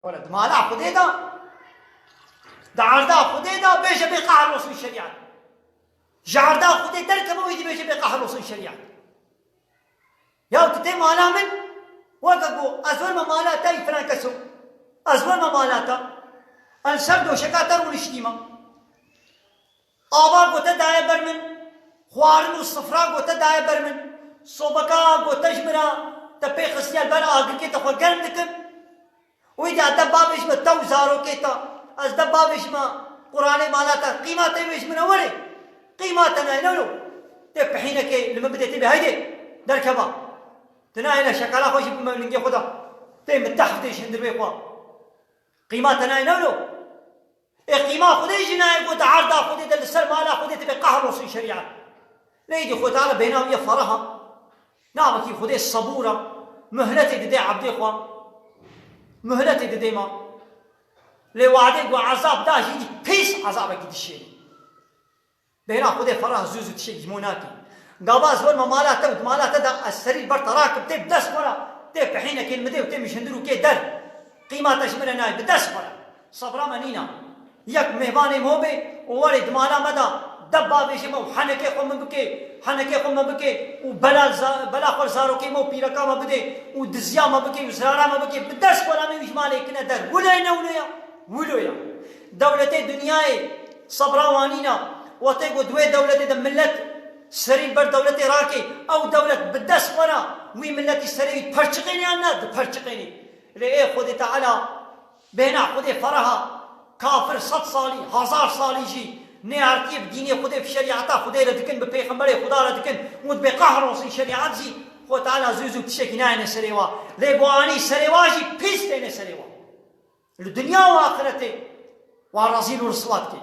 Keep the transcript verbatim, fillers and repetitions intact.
Wele di mala Xwedê de, di erda Xwedê de bêje bê qehr olsun şerîet. Ji erda Xwedê derkeve wê dî bêje bê qehr olsun şerîet. Ya tu tê mala min, weke ku ez werme mala te ê filan keso. Ez werme mala te. Ez ser doşeka te rûniştîme. Ava ku te daye ber min, xwarin û sifra ku te daye ber min, sobeka ku te ji min re te pê xistiye li ber agirkê te xwe germ dikim. Wî de te bavêjime te û zarokê te, ez te bavêjime quranê mala te, qîma te wê ji min re were. Qîma te nayê newlo. Tê pihînekê li min bidê tê bê heydê derkeva. Tu nayê ne şekala xwe jî bime lingê xwe de. Tê min te heftê ji hindir wê xwe. Qîma te nayê newlo. Ê qîma Xwedê jî nayê ku di erda Xwedê de li ser mala Xwedê dibe qehr olsun şerîet. Lê îdî Xwedê Teala bêhna wî ye ferah a. Navekî Xwedê sebûr a. Muhletê didê ebdê xwe. Muhletê didê ma. Lê wadê ku ezab da jî îdî pîs ezabekî dişênî. Bêhna Xwedê ferah zû zû tiştekî ji min nake. Gava ez werme mala te û di mala te de ez serî li ber te rakim tê bi dest xwe re, tê pihînekê li min dê û tê min ji hindir û kê der. Qîma te ji min re nayê, bi dest xwe re. Sebra me nîna. Yek mêvanê min bê û werê di mala me de de bavêje me û henekê xwe min bikê, henekê xwe me bikê û bela za-, bela xwe zarokê me û pîreka me bidê û diziya me bikê û zirara me bikê, bi dest xwe re me wî ji malê kine der. Wilo ye ne wilo ye? Wilo ye. Dewletê dinyayê sebra wan nîna. Wextê ku di wê dewletê de milet serî li ber dewletê rake, ew dewlet bi dest xwe re wî miletî serê wî diperçiqêne yan ne? Diperçiqêne. Lê ê Xwedê Teala bêhna Xwedê ferah a, kafir sed salî, hezar salî jî nêhertiyê bi dînê Xwedê, bi şerîeta Xwedê re dikin, bi pêxemberê Xweda re dikin û dibê qehr olsun şerîet jî, Xwedê Teala zû zû tiştekî nayêne serê wa. Lê ku anî serê wa jî pîs têne serê wa. Li dinya û axiretê wan rezîl û riswa dike.